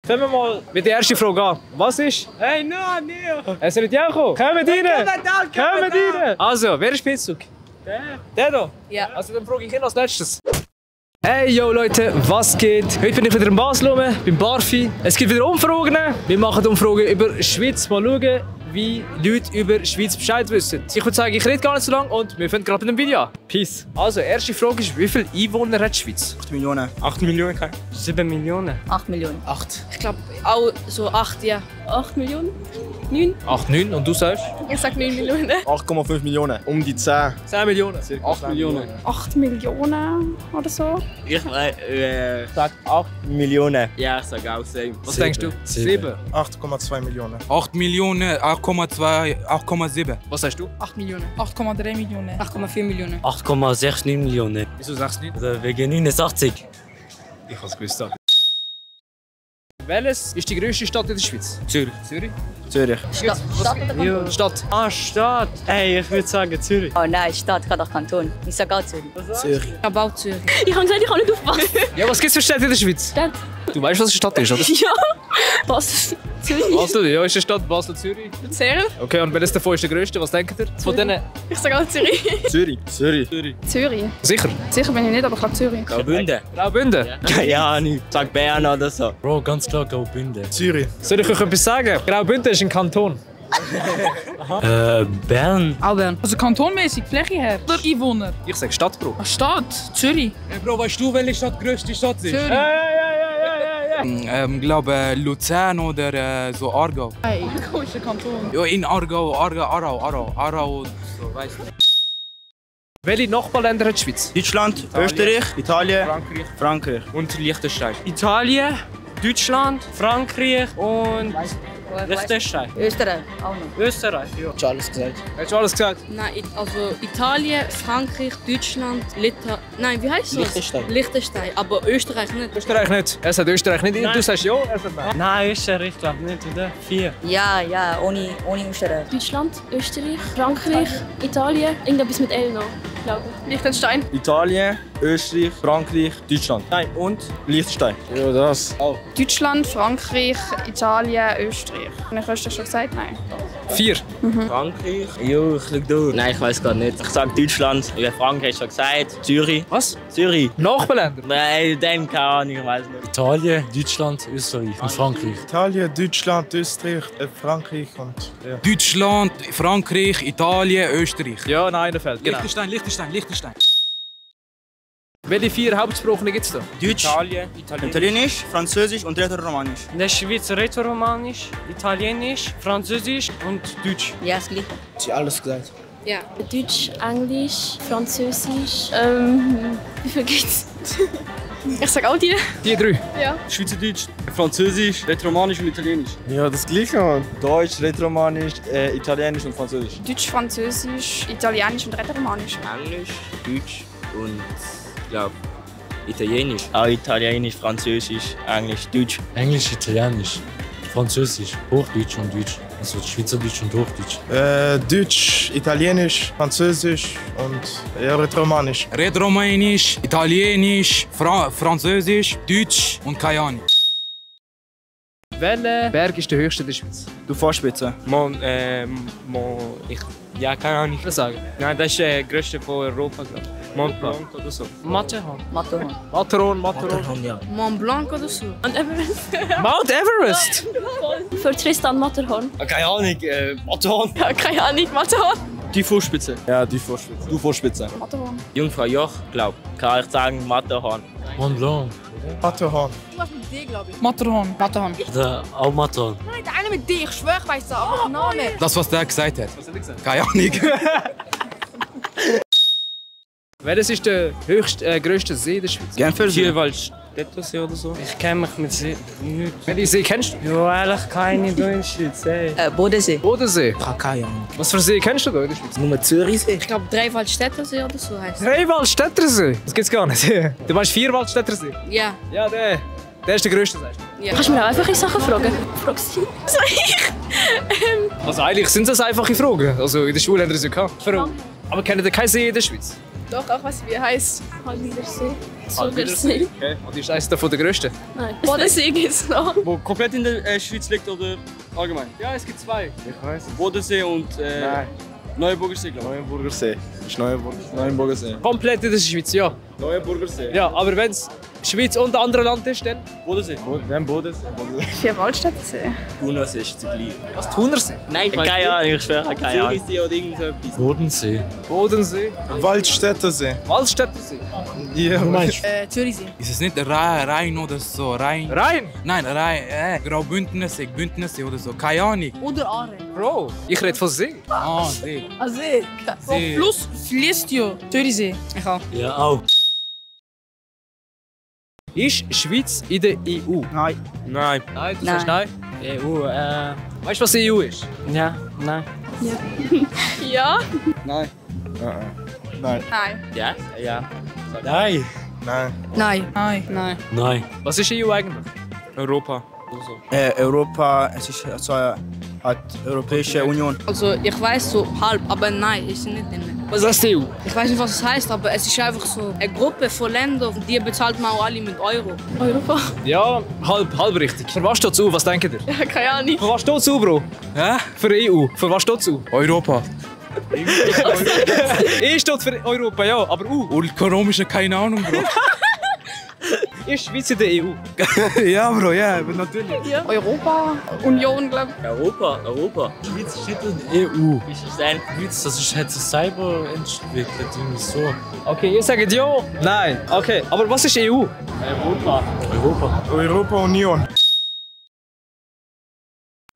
Fangen wir mal mit der ersten Frage an. Was ist? Hey, no, Neo! Es soll ja kommen. Kommen rein! Kommen rein! Also, wer ist Pizzug? Der da? Ja. Also dann frage ich ihn als letztes. Hey yo Leute, was geht? Heute bin ich wieder in Basel beim Barfi. Es gibt wieder Umfragen. Wir machen Umfragen über die Schweiz. Mal schauen, wie Leute über die Schweiz Bescheid wissen. Ich würde sagen, ich rede gar nicht so lange und wir fangen gerade mit dem Video an. Peace. Also, erste Frage ist, wie viele Einwohner hat die Schweiz? 8 Millionen. 8 Millionen? 7 Millionen. 8 Millionen. 8. Ich glaube auch so 8, ja. 8 Millionen? 9? 8, 9 und du sagst? Ich sag 9 Millionen. 8,5 Millionen. Um die 10. 10 Millionen. 8 Millionen. 8 Millionen oder so. Ich sag 8 Millionen. Ja, ich sag auch 7. Was denkst du? 7. 8,2 Millionen. 8 Millionen, 8,2, 8,7. Was sagst du? 8 Millionen. 8,3 Millionen. 8,4 Millionen. 8,69 Millionen. Wieso sagst du nicht? Oder wegen 89. Ich habe es gewusst. Welches ist die grösste Stadt in der Schweiz? Zürich. Zürich? Zürich. Stadt oder Kanton? Stadt. Ah, Stadt. Ey, ich würde sagen Zürich. Oh nein, Stadt, gerade auch Kanton. Ich sag auch Zürich. Zürich. Ich habe auch Zürich. Ich habe gesagt, ich kann nicht aufpassen. Ja, was gibt es für Städte in der Schweiz? Stadt. Du weißt, was eine Stadt ist, oder? Ja. Basel. Zürich. Basel, ja, ist eine Stadt. Basel, Zürich. Luzern. Okay, und welches davon ist der grösste? Was denkt ihr? Von denen? Ich sage auch Zürich. Zürich. Zürich. Zürich. Sicher? Sicher bin ich nicht, aber ich glaube Zürich. Graubünden. Graubünden? Keine Ahnung. Sag Bern oder so. Bro, ganz klar Graubünden. Zürich. Soll ich euch etwas sagen? Graubünden ist ein Kanton. Bern. Auch Bern. Also kantonmäßig, Fläche her. Oder Einwohner. Ich sage Stadt, Bro. Stadt. Zürich. Hey Bro, weißt du, welche Stadt die größte Stadt ist? Zürich. Glaube Luzern oder so Aargau. Hey, großer Kanton. Ja, in Aargau, Aarau, so, weißt du. Welche Nachbarländer hat die Schweiz? Deutschland, Österreich, Italien, Frankreich. Und Liechtenstein. Italien, Deutschland, Frankreich und Liechtenstein. Österreich auch noch. Österreich, ja. Hast du alles gesagt? Hast du alles gesagt? Nein, also Italien, Frankreich, Deutschland, Nein, wie heißt das? Liechtenstein. Liechtenstein, aber Österreich nicht. Österreich nicht. Er sagt Österreich nicht. Nein. Du sagst ja, er sagt nein. Nein, Österreich, ich glaube nicht, oder? 4. Ja, ohne Österreich. Deutschland, Österreich, Frankreich, Italien, irgendetwas mit L noch, glaube ich. Liechtenstein. Italien, Österreich, Frankreich, Deutschland. Nein, und? Liechtenstein. Ja, das. Deutschland, Frankreich, Italien, Österreich. Habe ich Österreich schon gesagt? Nein. 4. Frankreich? Jo, ich schau durch. Nein, ich weiß gar nicht. Ich sag Deutschland. Ja, Frankreich schon gesagt. Zürich. Was? Zürich. Nachbarländer? Nein, dem keine Ahnung, ich weiß nicht. Italien, Deutschland, Österreich und Frankreich. Italien, Deutschland, Österreich, Frankreich und. Ja. Deutschland, Frankreich, Italien, Österreich. Ja, nein, einer fällt. Genau. Liechtenstein. Welche 4 Hauptsprachen gibt es da? Deutsch, Italienisch, Französisch und Rätoromanisch. In der Schweiz Rätoromanisch, Italienisch, Französisch und Deutsch. Ja, das gleiche. Hast du alles gesagt? Ja. Deutsch, Englisch, Französisch, wie viel gibt's? Ich sage auch die. Die 3. Ja. Schweizerdeutsch, Französisch, Rätoromanisch und Italienisch. Ja, das gleiche, Mann. Deutsch, Rätoromanisch, Italienisch und Französisch. Deutsch, Französisch, Italienisch und Rätoromanisch. Englisch, Deutsch und ich glaube Italienisch. Auch Italienisch, Französisch, Englisch, Deutsch. Englisch, Italienisch, Französisch, Hochdeutsch und Deutsch. Also Schweizerdeutsch und Hochdeutsch. Deutsch, Italienisch, Französisch und ja, Rätoromanisch. Rätoromanisch, Italienisch, Französisch, Deutsch und keine Ahnung. Welcher Berg ist der höchste in der Schweiz? Du Vorspitze. Ja, keine Ahnung. Was sagen? Nein, das ist der größte von Europa, glaube ich. Mont Blanc oder so. Matterhorn. Matterhorn. ja. Mont Blanc oder so. Und Everest. Mount Everest! Für Tristan Matterhorn. Keine Ahnung, Matterhorn. Ja, keine Ahnung, Matterhorn. Die Vorspitze. Ja, die Vorspitze. Du Vorspitze. Matterhorn. Jungfrau Joch, glaube ich. Kann ich sagen, Matterhorn. Mont Blanc. Matterhorn. Was mit D, glaube ich. Matterhorn. Matterhorn. Oder auch Matterhorn. Nein, der eine mit D, ich schwöre, ich weiß es, aber den Namen. Das, was der gesagt hat. Was hat er gesagt? Keine Ahnung. Welches ist der grösste See der Schweiz? Genfersee. Vierwaldstättersee oder so. Ich kenne mich mit See nicht. Welchen See kennst du? Ja, ehrlich keine da in der Schweiz. Ey. Bodensee. Bodensee. Ich habe keine Ahnung. Was für See kennst du da in der Schweiz? Nur Zürichsee. Ich glaube, Dreiwaldstättersee oder so heißt es. Dreiwaldstättersee? Das gibt's gar nicht. Du meinst Vierwaldstättersee? Ja. Ja, der. Der ist der grösste, sagst du? Ja. Kannst du mir auch einfache Sachen fragen? Fragst du? Also eigentlich sind das einfache Fragen. Also in der Schule haben wir das ja gehabt. Aber kennt ihr keinen See in der Schweiz? Doch, auch was wie er heißt. Halbidersee. Zugersee. Okay. Und ist eines der größten? Nein. Bodensee gibt's noch. Wo komplett in der Schweiz liegt oder allgemein? Ja, es gibt zwei. Ich weiß es. Bodensee und Nein. Neuenburgersee, glaube Neuenburger See. Das ist Neuenburger See. Komplett in der Schweiz, ja. ich. Neuenburger See. Ja, aber wenn es Schweiz und ein anderes Land ist, dann Bodensee. Wer Bodensee? Vier Waldstättersee. Thunersee ist zugleich. was Thunersee? Nein, keine Ahnung, ich schwöre, keine Ahnung. Zürichsee oder irgend so etwas. Bodensee. Bodensee, Waldstättersee. Waldstättersee. Ja, Zürichsee. Ist es nicht Rhein oder so? Rhein? Rhein? Nein, Rhein. Graubündnersee, Bündnersee oder so. Keine Ahnung. Oder Aare. Bro, ich rede von See. Ah, See. See. See. Fluss fließt ja. Zürichsee. Ich auch. Ja, auch. Ist Schweiz in der EU? Nein. Nein, du sagst nein. EU, Weißt du, was die EU ist? ja, nein. Ja? Nein. Nein. Nein. Ja? Ja. Nein. Nein. Nein. Nein. Nein. Nein. Was ist EU eigentlich? Europa. Europa, es ist so eine Europäische Union. Also ich weiß so halb, aber nein, ist nicht drin. Was heißt die EU? Ich weiß nicht, was es heißt, aber es ist einfach so eine Gruppe von Ländern, die bezahlt man auch alle mit Euro. Europa? Ja, halb richtig. Für was steht es was denkt ihr? Ja, keine Ahnung. Für was steht es Bro? Hä? Für die EU. Für was steht es Europa. E steht für Europa, ja, aber U. Und komische, keine Ahnung, Bro. Ist Schweiz in der EU? Ja, Bro, ja, natürlich. Ja. Europa? Union, glaube ich. Europa. Schweiz steht in EU. Ist es denn? Schweiz, das ist halt so selber entwickelt, irgendwie so. Okay, ihr sagt ja. Nein. Okay, aber was ist EU? Europa Union.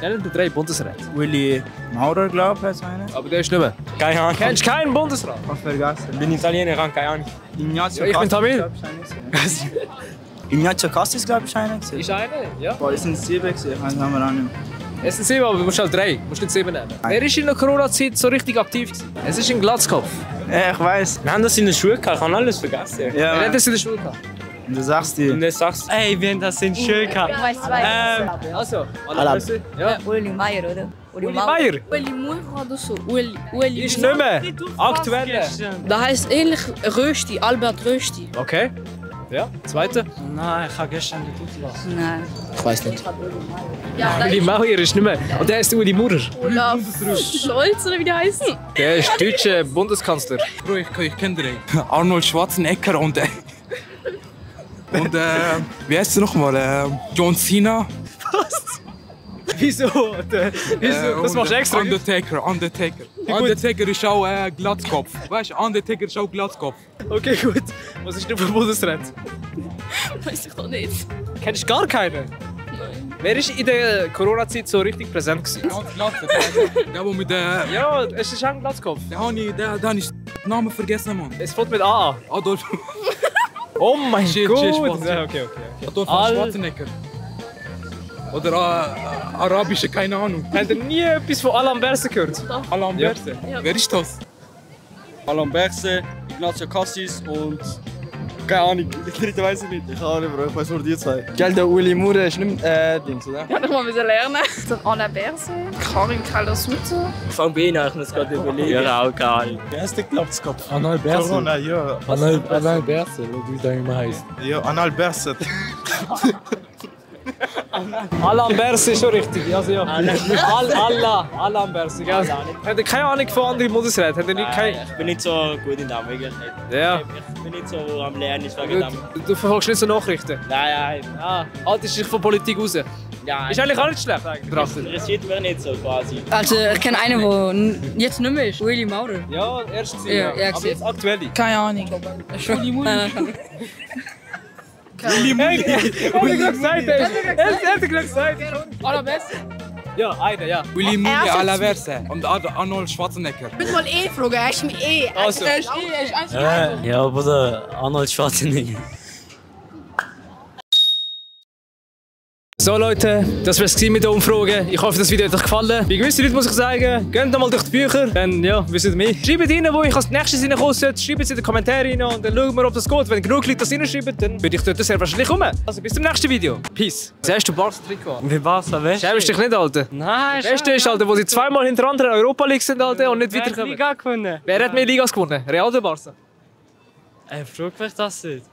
Nennen die 3 Bundesräte. Willy Maurer, glaube ich, heißt einer. Aber der ist nicht mehr. Keine Ahnung. Kennst du keinen Bundesrat? Ich vergessen. Ich bin Italiener, keine Ahnung. Ignazio Ja, ich bin Tamil. Ignazio Cassis, glaube ich, einer. Ist einer? Ja. Boah, das sind 7 gewesen, ich weiß nicht mehr. Es sind 7, aber du musst halt 3. Du musst nicht 7 nehmen. Wer ist in der Corona-Zeit so richtig aktiv gewesen? Es ist ein Glatzkopf. Ja, ich weiß. Wir haben das in der Schule gehabt, ich habe alles vergessen. Wer Ja, hat das in der Schule gehabt? du sagst die. Und dann sagst du, ey, wir haben das in der Schule gehabt. Ich weiß zwei. Also, Alam. Ja. Uli Meier, oder? Uli Meier. Uli Mura oder so. Uli. Ist nicht mehr. Aktuell. Da heißt ähnlich Rösti, Albert Rösti. Okay. Ja, zweite. Nein, ich habe gestern nicht ausgelassen. Nein. Ich weiß nicht. Uli Meier ist nicht mehr. Und der ist Uli Maurer. Olaf Scholz, oder wie der heißt? Der ist deutscher Bundeskanzler. Bro, ich kenne den. Arnold Schwarzenegger und wie heißt der nochmal? John Cena. Wieso? Das machst du extra. Undertaker ist auch Glatzkopf. Weißt du, Undertaker ist auch Glatzkopf. Okay, gut. Was ist denn für Bundesrat? Weiß ich doch nicht. Kennst du gar keinen? Nein. Wer ist in der Corona-Zeit so richtig präsent gewesen? Ganz Glatze. Der, wo mit der. Ja, es ist auch ein Glatzkopf. Der habe ich den Namen vergessen, Mann. Es fängt mit A an. Adolf. Oh mein Shit, Gott! Spaß. Ja, okay. Adolf Al- Schwarzenegger. Oder arabische, keine Ahnung. Habt ihr nie etwas von Alain Berset gehört? Alain Berset. Wer ist das? Alain Berset, Ignazio Cassis und... Keine Ahnung, die dritte weiß ich nicht. Ich habe nicht, Bro. Ich weiß nur die 2. Gell, der Uli Maurer ist nicht Dings, oder? Ja, noch mal lernen. Der Anna Berse, Karin Keller-Sutter. Ich fange bei Ihnen an, ich muss gerade überlegen. Ja, auch keine Ahnung. Wer ist der Glatzkopf? Anal Berset. Corona, ja. Anal Berset, wie der immer heißt. Ja, Anal Berset. Alain Berset ist schon richtig. Also ja. Alain Berset. Ja. Habt ihr keine Ahnung von anderen Bundesräten? Habt ihr nicht keine... Ich bin nicht so gut in Namen, wirklich nicht. Ja. Ich bin nicht so am Lernen, ich wegen dem. Du verfolgst nicht so Nachrichten? Nein. Ah, haltest dich von Politik raus? Ja, Ist eigentlich auch nicht schlecht eigentlich. das betrachtet. interessiert mich nicht so quasi. Also ich kenne einen, der jetzt nicht mehr ist. Willy Maurer. Ja, erst Ja, ja. ja, Aber gesehen. jetzt aktuell. Keine Ahnung. Hätte gesagt. Anna Berse. Ja, einer, ja. Willy Maurer à la Verse. Und Arnold Schwarzenegger. Ich muss mal fragen, er ist mir Also. Er ist eins. Ja, Bruder, Arnold Schwarzenegger. So Leute, das war's mit der Umfrage. Ich hoffe, das Video hat euch gefallen. Bei gewissen Leuten muss ich sagen, geht mal durch die Bücher, dann ja, wisst ihr mehr. Schreibt rein, wo ich als nächstes reinkommen sollte. Schreibt es in die Kommentare rein und dann schauen wir, ob das geht. Wenn genug Leute das reinschreiben, dann würde ich dort sehr wahrscheinlich kommen. Also bis zum nächsten Video. Peace. Jetzt hast du Barca-Trikot an. Wie war's, weißt Schämst dich nicht, Alter? Nein, Das Beste ist, Alter, wo sie zweimal hintereinander in Europa League sind, Alter, und nicht Wer hat die weiterkommen. Liga gewonnen? Wer hat mehr Ligas gewonnen? Real oder Barca? Frag mich das nicht.